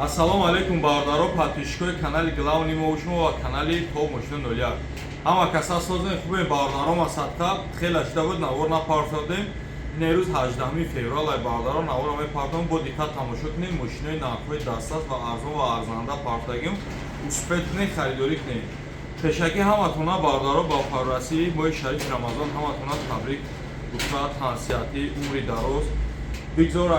Ассалому алайкум, бародаро, подписчикои канали главный мо шумо ва канали Топ Мошина 01. Ҳама каса созен, хубе, бародаро? Масадқа хеле шуда буд, навор напартодем. Ин рӯз 18 феврал ай, бародаро, наворро мепартом, бо диққат тамошо кунед. Мошинои нархҳои дастрас ва арзон ва арзанда партагим, успеть кунед, харидорӣ кунед. Пешакӣ ҳаматона, бародаро, ба фарорасии моҳи шарифи Рамазон ҳаматона табрик гуфта, тансиҳатӣ, умри дароз бигзор.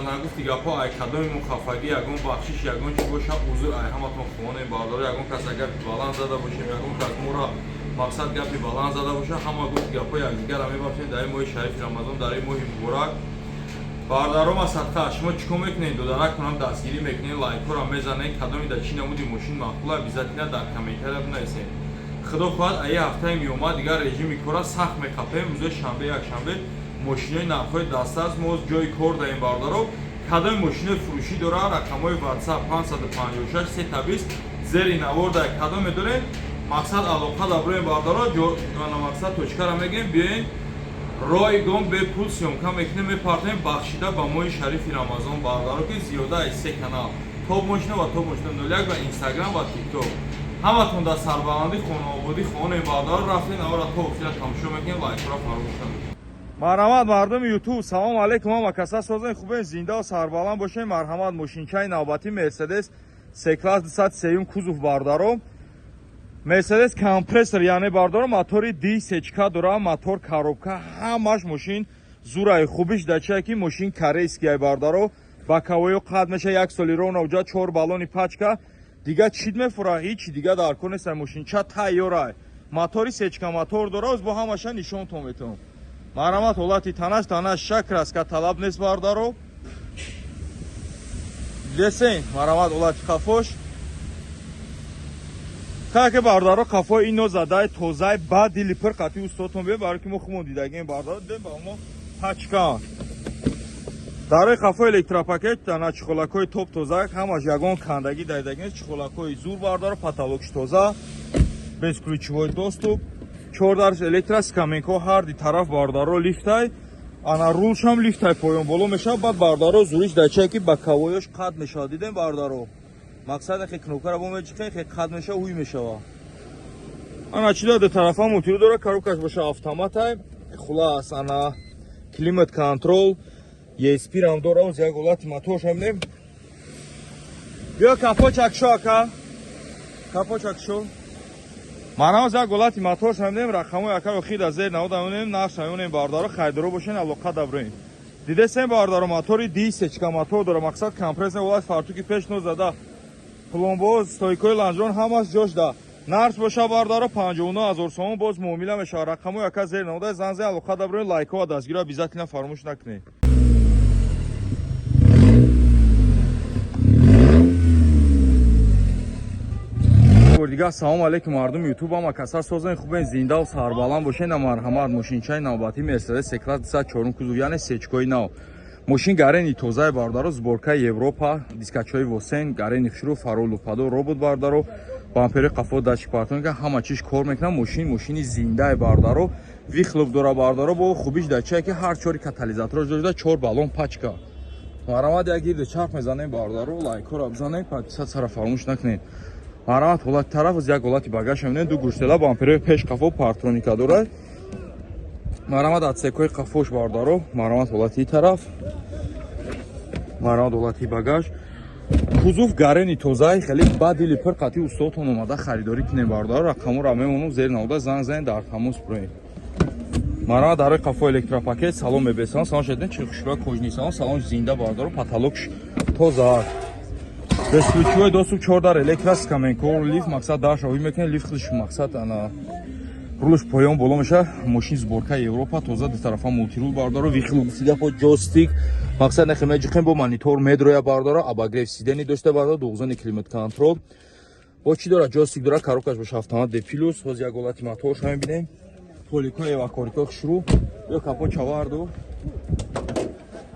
Нагуфти гапҳо, ай кадоми мо хафагӣ, ягон бахшиш, ягон чӣ боша, узр ай ҳаматон хонем, бародаро. Ягон кас агар баланд зада бошем, ягон кас моро, мақсад, гапи баланд зада боша, ҳама гуфти гапҳо якдигарро мебахшем. Дар ин моҳи шарифи Рамазон, дар ин моҳи муборак, бародаро, масадқа шумо чӣ кор мекунед? Додарак кунам, дастгирӣ мекунед, лайкҳоро мезанед. Кадоми дар чӣ намуди мошин маъқула, обязательно дар комментария бинависед. Худо хоҳад, аи ҳафтаи меомад дигар режими кора сахт меқапем. Рӯзои шанбе, якшанбе мошинои нархҳои дастрас. Мо ҷои кор даем, бародаро. Кадоми мошинои фурӯшӣ дора, рақамҳои WhatsApp 556 320 зери навор дар. Кадоме дорем, мақсад, алоқа даброем, бародаро. Мақсад, точкара мегем, биёен, ройгон бепул съёмка мекунем, мепартоем, бахшида ба моҳи шарифи Рамазон, бародаро, ки зиёда аз се канал, Топ Мошина ва Топ Мошина 01 ва Инстаграм ва Тикток. Ҳаматон дар сарбаландӣ, хонаободӣ хонем, бародаро. Рафтем, навора то охира тамошо мекунем, лайкҳоро фаромӯш накунед. Марҳамат, мардуми Ютуб, салом алейкум, ҳама каса созен, хубен, зинда сарбаланд бошен. Марҳамат, мошинчаи навбатӣ Мерседес С класс 203 кузов, бардаро. Мерседес компрессор, яъне, бардаро, мотори ди сечка дора, мотор, коробка, ҳамаш мошин зурай. Хубиш да чия, ки мошин корейский ай, бардаро, боковойо қад меша, як соли ровно уҷа, чор баллони пачка, дига чид мефура, ҳичи дига дар кор нест. Мошинча тайёрай, мотори сечка мотор дора, бо ҳамаша нишонтон метавон. Марҳамат, ҳолати танаш, танаш краска талаб нест, бардаро, десен. Марҳамат, ҳолати қафош каке, бардаро, қафои ино задай, тозай, ба дили пир қати устодтон бе, барои ки мо хумон дидагем, бардаро, дем ба мо пачка. Дарои қафо электропакет, тана чехолакҳои топ тоза, ҳамаш ягон кандагӣ дайдагӣ нест, чехолакҳои зур, бардаро, потолокш тоза, бесключевой доступ, чордарш электро, скамейкаҳо ҳарди тараф, бардаро, лифтай, ана рулшам лифтай, поён боло мешавад. Баъд, бардаро, зуриш дачае, ки боковоёш қад мешавад, дидем, бардаро, мақсад, хе кнопкара бо меҷиқе, хе қад мешава, ҳуй мешава. Ана чи ду тарафа мутиру дора, коробкаш боша автоматай. Хулас, ана климат контрол, ESP рам дора. Оз як ҳолати моторша бинем. Биё, капочак шо, ака, капочак шо. Манам як ҳолати моторша бинем. Рақамҳои акаро хида зер навода мебинем, нархша мебинем, бардаро. Хайдоро бошен, алоқа даброем. Дидесем, бардаро, мотори ди сечка мотор дора, мақсад, компрессор, ҳолати фартуки пеш нозада, пломбо, стойкои лонжерон ҳамаш ҷош да. Нарх боша, бардаро, 59 ҳазор сомон, боз муомила мешавад. Рақамҳои ака зер навода, занг зан, алоқа даброем. Лайкҳо ва дастгиро обязательно фаромӯш накунед. Дига ассалому алайкум, мардуми Ютуб, ҳама каса созен, хубен, зиндаву сарбаланд бошен. Марҳамат, мошинчаи навбатӣ Мерседес С класс 204 кузов, яъне сечкои нав. Мошин гарени тозаи, бардаро, сборкаи Европа, дискачҳои Восен, гарени хушрӯ, фаро, лупадо робот, бардаро, бампери қафо датчик парктроника, ҳама чиз кор мекунад. Мошин мошини зиндаи, бардаро, выхлоп дора, бардаро. Бо хубиш дар чие, ки ҳар чори катализаторо дошта, чор баллон пачка. Марҳамат, як гирди чарх мезанем, бардаро, лайкҳоро бизанем, подписаться фаромӯш накунед. Марҳамат, ҳолати тараф, як ҳолати багаж мебинем, ду гӯштела, бамперои пеш қафо парктроника дорад. Марҳамат, отсекҳои қафош, бардаро. Марҳамат, ҳолати тараф, марҳамат, ҳолати багаж. Кузов гарени тозаи, хеле ба дили пир қати устодтон омада харидорӣ кунем, бардаро. Рақамҳоро мемонам зери навода, занг занед, дар тамос бироем. Марҳамат, дарои қафо электропакет, салон мебесалон, салон шеден чи хушрӯя, кожаный салон, салон зинда, бардаро, потолокш тоза, бесключевой доступ, чордар электро, скамейка, лифт, мақсад, дарша ҳуй мекунед, лифт худаш, мақсад, ана рулш поён боло меша. Мошин сборка Европа, тоза, ду тарафа мультирул, бардаро, выхлоп гуфтида, ҷойстик, мақсад, нахе меҷиқем, бо монитор медроя, бардаро, обогрев сидений дошта, бардаро, дуғзони климат контрол. Бо чӣ дора? Ҷойстик дора, коробкаш боша автомат D плюс. Ҳоз як ҳолати моторша мебинем, полико, эвакорико хушрӯ. Ё капот чаварду.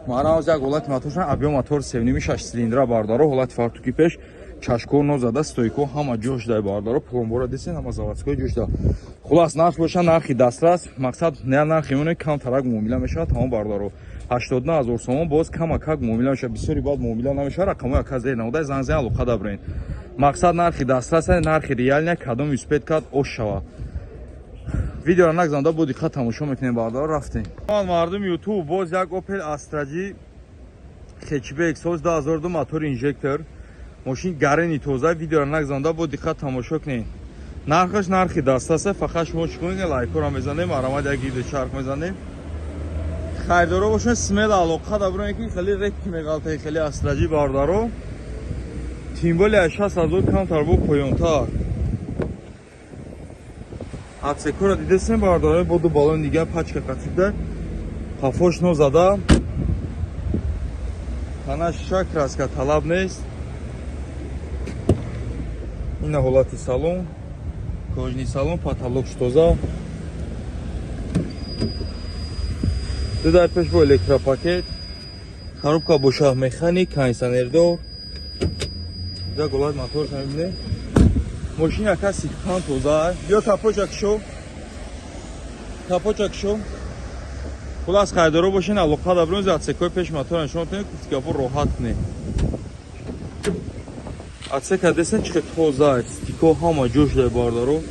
Маъна, як ҳолати моторша, объем мотор 3,5 шаш цилиндра, бардаро, ҳолати фартуки пеш чашко нозада, стойко ҳама ҷош дай, бардаро, пломбора десен, ҳама заводской ҷош да. Хулас, нарх боша нархи дастрас, мақсад, не нархи меоне, камтарак муомила мешавад, тамом, бардаро. 89 000 сомон боз камакак муомила мешавад. Бисёри баъд муомила намешавад. Рақамҳои ака зер намуда, занг зан, алоқа дабурен. Мақсад нархи дастрас, нархи реальный, кадом успеть кард ош шава. Видеоро нагзанда, бо диққат тамошо мекунем, бародаро, рафтем. Мардум YouTube, боз як Opel Astra J хэтчбек соли 2002, мотори инжектор, мошин гарени тоза. Видеоро нагзанда, бо диққат тамошо кунед. Нархаш нархи дастраса, фақат шумо чӣ кунед? Лайкҳоро мезанем, аромат як гирди чарх мезанем. Харидоро бошен, смело алоқа дабурен, ки хеле редки меғалтаи хеле Astra J, бародаро. Тем более 60 000 камтар бо поёнтар. Отсекора дидесем, бародаро, бо ду баллон дига пачка қатида, қафош нозада, тана шиша, краска талаб нест. Ина ҳолати салон, кожаный салон, потолок тоза, ду дар пеш бо электропакет, коробка боша механик, кондиционердор. Да, голат моторш мебине. Мошин ака сидқан тоза. Биё, капоча кушо, капоча кушо. Хулас, харидоро бошен, алоқа даброн. Отсекои пеш мотора нишон кунед, гапо роҳат кунед. Отсека десен, чихе тоза, стекло ҳама ҷош дай, бардаро,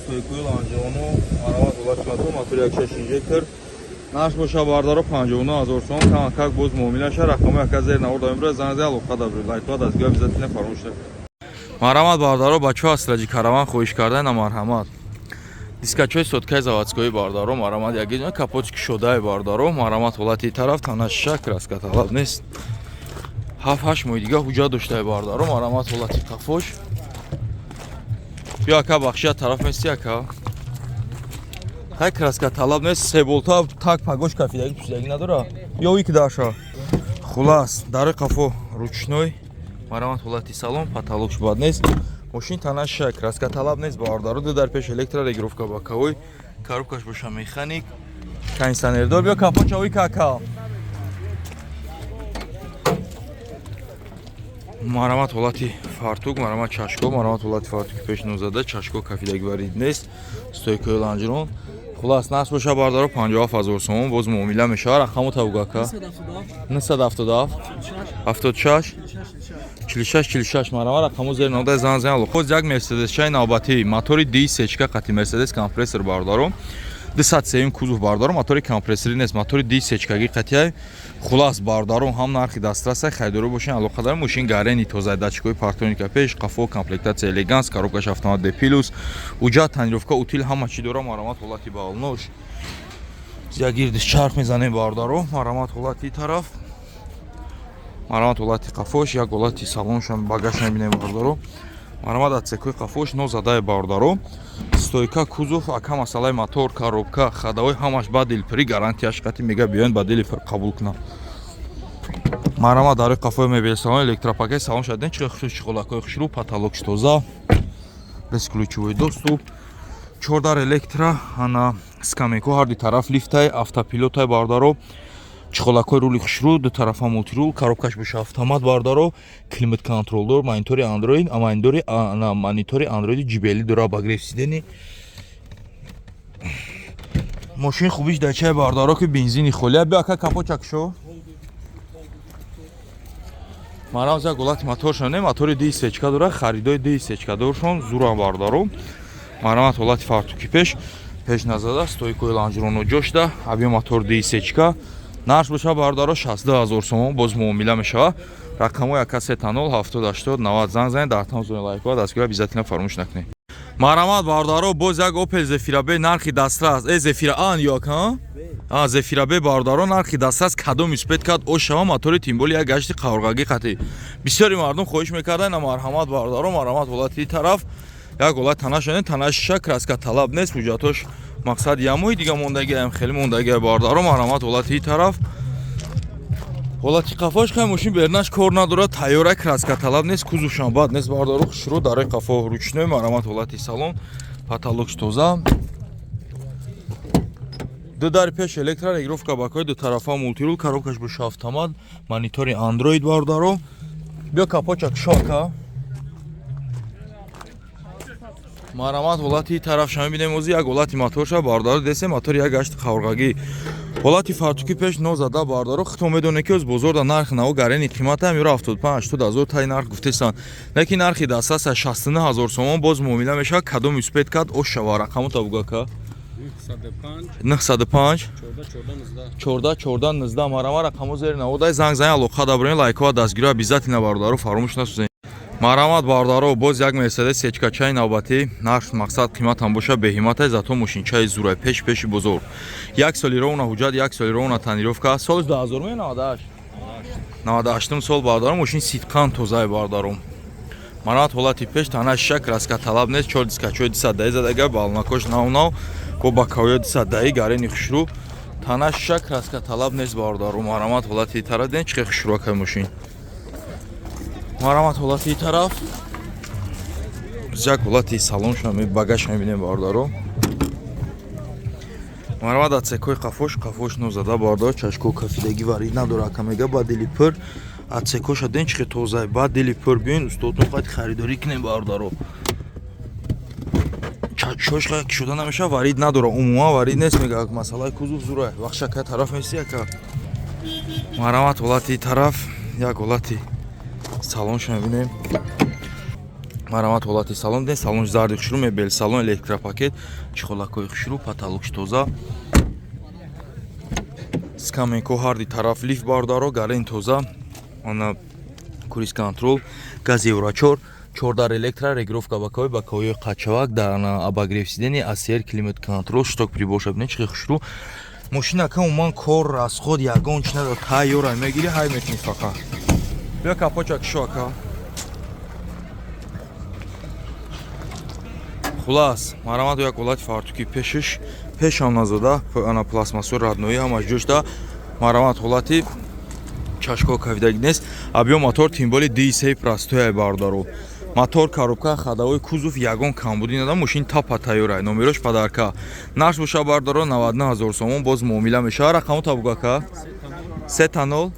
стойкои лонжероно. Арават ҳолати мотор, мотори 1.6 инжектор. Нарх боша, бардаро, 59 000 сом, камакак боз муомила ша. Рақамои ака зер навор дорем, занг зай, алоқа дабред. Лайкҳо дастгоҳ обязательно фаромӯш накунед. Марҳамат, бардаро, бачаҳо Astra J Караван хоҳиш кардан, марҳамат. Дискачои соткаи заводской, бардаро, марҳамат, як капотики шодаи, бардаро, марҳамат, ҳолати тараф, тана шиша, краска талаб нест. 7-8 моҳи дига ҳуҷҷат доштаи, бардаро, марҳамат, ҳолати қафош. Биё, ака, бахшия тараф мести, ака. Хай, краска талаб нест, се болта так пагош кафидаги пӯшидаги надора. Ё ики даша. Хулас, дари қафо ручной, марҳамат, ҳолати салон, потолокш бад нест. Мошин тана шиша, краска талаб нест, бародаро, ду дар пеш электрорегулировка боковой, коробкаш боша механик, кондиционердор. Биё, капоча ой кака. Марҳамат, ҳолати фартук, марҳамат, чашко, марҳамат, ҳолати фартуки пеш нозада, чашко кафидаги варид нест, стойкаи лонжерон. Хулас, нарх боша, бардаро, 57 000 сомон, боз муомила мешавад. Рақаму табугака 977 76 46 46. Марҳамат, рақаму зери нода, зан зан. Боз як Мерседес чай навбатӣ, мотори ди сечка қати Мерседес компрессор, бардаро, 203 кузов, бардаро, мотори компрессорӣ нест, мотори ди сечкаги қатиай. Хулас, бардаро, ҳам нархи дастраса, харидоро бошен, алоқа дарем. Мошин гарени тоза, датчикои парктроника пеш, қафо, комплектация элеганс, коробкаш автомат D плюс, уҷа тонировка, утил, ҳама чӣ дора. Марҳамат, ҳолати балнош, як гирдиш чарх мезанем, бардаро, марҳамат, ҳолати тараф, марҳамат, ҳолати қафош, як ҳолати салоншам, багаж мебинем, бардаро, марҳамат, отсекои қафош нозадаи, бардаро, стойка, кузов. Ака, масъалаи мотор, коробка, ходовой ҳамаш ба дилпурӣ, гарантияш қати мега, биёен ба дили пур қабул кунам. Марҳамат, дарои қафои мебел салон, электропакет салон шаден, чи хушрӯ, чиқолакҳои хушрӯ, потолокш тоза, бесключевой доступ, чордар электро, ана скамейко, ҳарди тараф лифтай, автопилотай, бардаро, чиқолакҳои рули хушрӯ, ду тарафа мультирул, коробкаш боша автомат, бардаро, климат контрол дор, монитори андроид, монитори ана монитори андроиди JBL дора, обогрев сидений. Мошин хубиш дар чай, бардаро, ки бензини холия. Биё, ака, капоча кушо. Марҳамат, як ҳолати моторшон, не, мотори ди сечка дора, харидои ди сечка доршон зурам, бардаро. Марҳамат, ҳолати фартуки пеш, пеш назада, стойкои лонжероно ҷошда, объем мотор ди сечка. Нарх боша, бардаро, 62 000 сомон, боз муомила мешавад. Рақамҳои ака 0 70 80 90, занг занед. Дар тамом зони лайкҳо дастгоҳ обязательно фаромӯш накунед. Марҳамат, бардаро, боз як Opel Zafira B, нархи дастрас. Э, Zafira А ё ака? А, Zafira B, бардаро, нархи дастрас, кадом успеть кард о шава, мотори тимболи як гашти қаврғагӣ қатӣ. Бисёри мардум хоҳиш мекарданд. Марҳамат, бардаро, марҳамат, ҳолати тараф, як ҳолат танашонед, танаш шиша, краска талаб нест, ҳуҷҷатош мақсад ямои дига мондагиам, хеле мондагиа, бардаро, марҳамат, ҳолати тараф, ҳолати қафош. Хай, мошин бернаш кор надорад, тайёра, краска талаб нест, кузовшам бад нест, бардаро, хушрӯ, дарои қафо ручной, марҳамат, ҳолати салон, потолокш тоза, ду дари пеш электрорегулировка бакои, ду тарафа мультирул, коробкаш боша автомат, монитори андроид, бардаро. Биё, капоча кушока. Марҳамат, ҳолати тараф шама бинем. Ози як ҳолати моторша, бардаро, десе, мотори як гашти қаврғагӣ. Ҳолати фартуки пеш нозада, бардаро. Худтон медонед, ки оз бозор да нархи наво гарени қиматам ёро 75-80 ҳазор таи нарх гуфтестанд. Лекин нархи дастраса 69 ҳазор сомон, боз муомила мешавад. Кадом успеть кард, ош шава. Рақамота бугака. 905 14 14 19. Марама, рақамо зери наводай, занг зани, алоқа даброен, лайкова дастгирӣ обязательно, бародаро, фаромӯш насозен. Марҳамат, бародаро, боз як Мерседес сечкачаи навбатӣ. Нарх, мақсад, қиматам боша беҳиматай, зато мошинчаи зурай, пеш пеши бозор. Як соли ровно ҳуҷҷат, як соли ровно тонировка. Соли 2098, 98 сол, бародаро. Мошин сидқан тозае, бародаро. Марҳамат, ҳолати пеш, тана шиша, краска талаб нест. Чор дискачои дисадаи задага, балонакош нав нав, бо боковой дисадаи, гарени хушрӯ. Тана шиша, краска талаб нест, бародаро. Марҳамат, ҳолати тараф ден, чӣ хушрӯакай мошин. Марҳамат, ҳолати тараф, як ҳолати салонша, багаша мебинем, бародаро. Марҳамат, отсекои қафош, қафош нозада, бародаро. Чашко кафидагӣ варид надора, ака мега, ба дили пур. Отсекоша ден, чихе тозай. Ба дили пур биёин, устодтон қайд харидорӣ кунем, бародаро. Чашош кушода намеша, варид надора, умуман варид нест, мега. Масъалаи кузов зурай вахша ка тараф мести, ака. Марҳамат, ҳолати тараф, як ҳолати салонша мебинем. Марҳамат, ҳолати салон ден, салон зарди хушрӯ, мебел салон, электропакет, чехолакҳои хушрӯ, потолокш тоза, скамейко ҳарди тараф, лифт, бародаро, гарен тоза, ана круиз контроль, газ евро 4, чордар электро, регулировка боковой, боковой қачавак, дар обогрев сиденья, ACR, климат контроль, щиток приборша бинед, чихе хушрӯ. Мошина ка умуман кор, расход ягон чи надорад, тайёра, мегири, ҳай мекунӣ фақат. Биё, капоча кишо, ака. Хулас, марҳамат, як ҳолати фартуки пешиш, пешам назода, ана пластмассо родной, ҳамаш ҷошта. Марҳамат, ҳолати чашко кавидаги нест. Объём мотор тем более ди се простой, бародаро. Мотор, коробка, ходовой, кузов ягон камбудӣ надам. Мошин тапа тайёра, номерош подарка. Нарх боша, бародаро, 99 ҳазор сомон, боз муомила мешавад. Рақамо табугака: сета нол,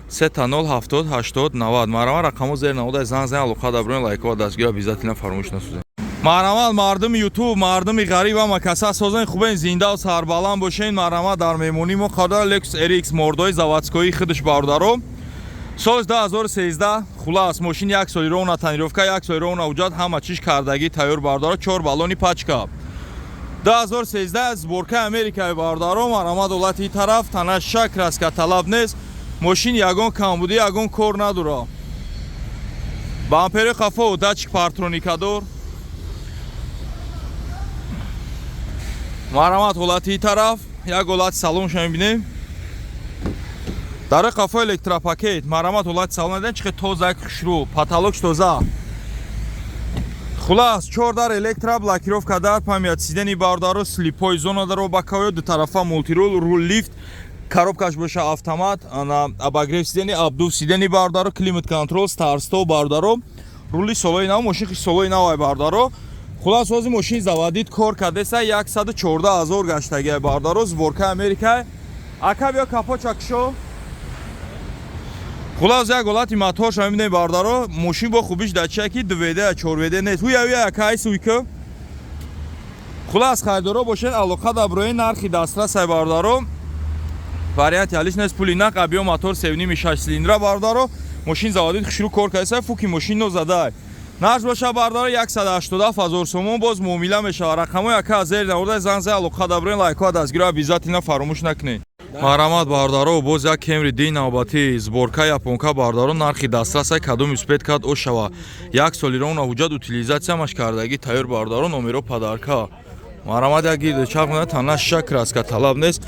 сета нол, 70 80 90. Марҳамат, рақамо зер навода, занг зан, алоқа даброен, лайкова дастгир обязательно фаромӯш насозем. Марҳамат, мардуми Ютуб, мардуми ғариб, ҳама каса созен, хубен, зиндаву сарбаланд бошен. Марҳамат, дар меҳмонӣ мо қарор Lexus RX, мордои заводской худаш, бародаро. Соли 2013. Хулас, мошин як соли ровно тонировка, як соли ровно ҳуҷҷат, ҳама чиз кардагӣ тайёр, бародаро. Чор баллони пачка, 2013, сборкаи Америкаи, бародаро. Марҳамат, ҳолати тараф, тана шак, краска талаб нест. Мошин ягон камбудӣ, ягон кор надора. Бампери қафо датчик парктроникадор. Марҳамат, ҳолати тараф, як ҳолати салонша мебинем. Дар қафо электропакет. Марҳамат, ҳолати салон дидем, чихе тоза, хушрӯ, потолокш тоза. Хулас, чор дар электро, блокировка дар, память сидений, бародаро, слепой зона даро, боковой, дутарафа мультируль, рул лифт, коробкаш боша автомат, ана обогрев сидений, обдув сидений, бародаро, климат контроль, старт-стоп, бародаро. Рули солои нав, мошин солои нав ай, бародаро. Хулас, ҳозир мошин заводить кор кардеса, 114 ҳазор гаштагиай, бародаро, сборка Америка. Ака, биё, капоча кушо. Хулас, як ҳолати моторша мебинем, бародаро. Мошин бо хубиш дар чия, ки 2 ВД, 4 ВД нест. Ҳуя, ҳуя, ака, ай суйка. Хулас, харидоро бошед, алоқа даброи, нархи дастрасай, бародаро. Варианти ҳалиш нест, пули нақ. Объём мотор севними шаш цилиндра, бародаро. Мошин заводить хушрӯ кор кардеса, фуки мошин нозадай. Нарх боша, бародаро, 187 ҳазор сомон, боз муомила мешавад. Рақамҳои ака аз зери навода, занг зай, алоқа даброи, лайкҳо дастгиро обязательно фаромӯш накунед. Марҳамат, бародаро, боз як Кемри ди навбатӣ, сборка японка, бародаро. Нархи дастрасай, кадом успеть кард, о шава. Як соли ровно ҳуҷҷат, утилизация маш кардагӣ тайёр, бародаро, номеро подарка. Марҳамат, як гирду чарх мена, тана шиша, краска талаб нест,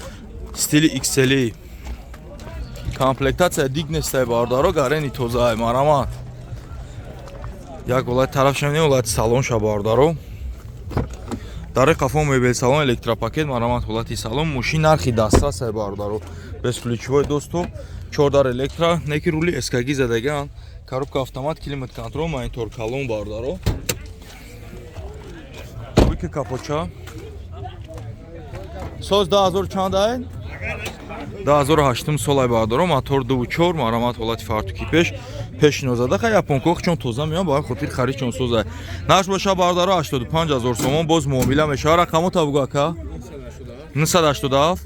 стили XL, комплектация диг нестай, бародаро, гарени тозаай. Марҳамат, як ҳолати тараф шавем, ҳолати салонша, бародаро. Дар қафо мебел салон, электропакет. Марҳамат, ҳолати салон. Мошин нархи дастрасай, бародаро, бесключевой доступ, чордар электро, неки рули эскаги задаган, коробка автомат, климат контроль, монитор калон, бародаро. Уйки капоча. Соз 2000 чанд ай? 2008 солай, бародаро, мотор 2.4. Марҳамат, ҳолати фартуки пеш, пеш нозада. Ха, японкох чон тоза меян, ба хотир харид чон соза. Нарх боша, бародаро, 85 ҳазор сомон, боз муомила мешава. Рақамо табугу, ака: 987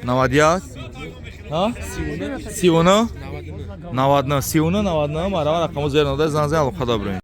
91, ҳа, 39 99, 39 99. Марама, рақамо зер нода, зан зан, алоқада бирем.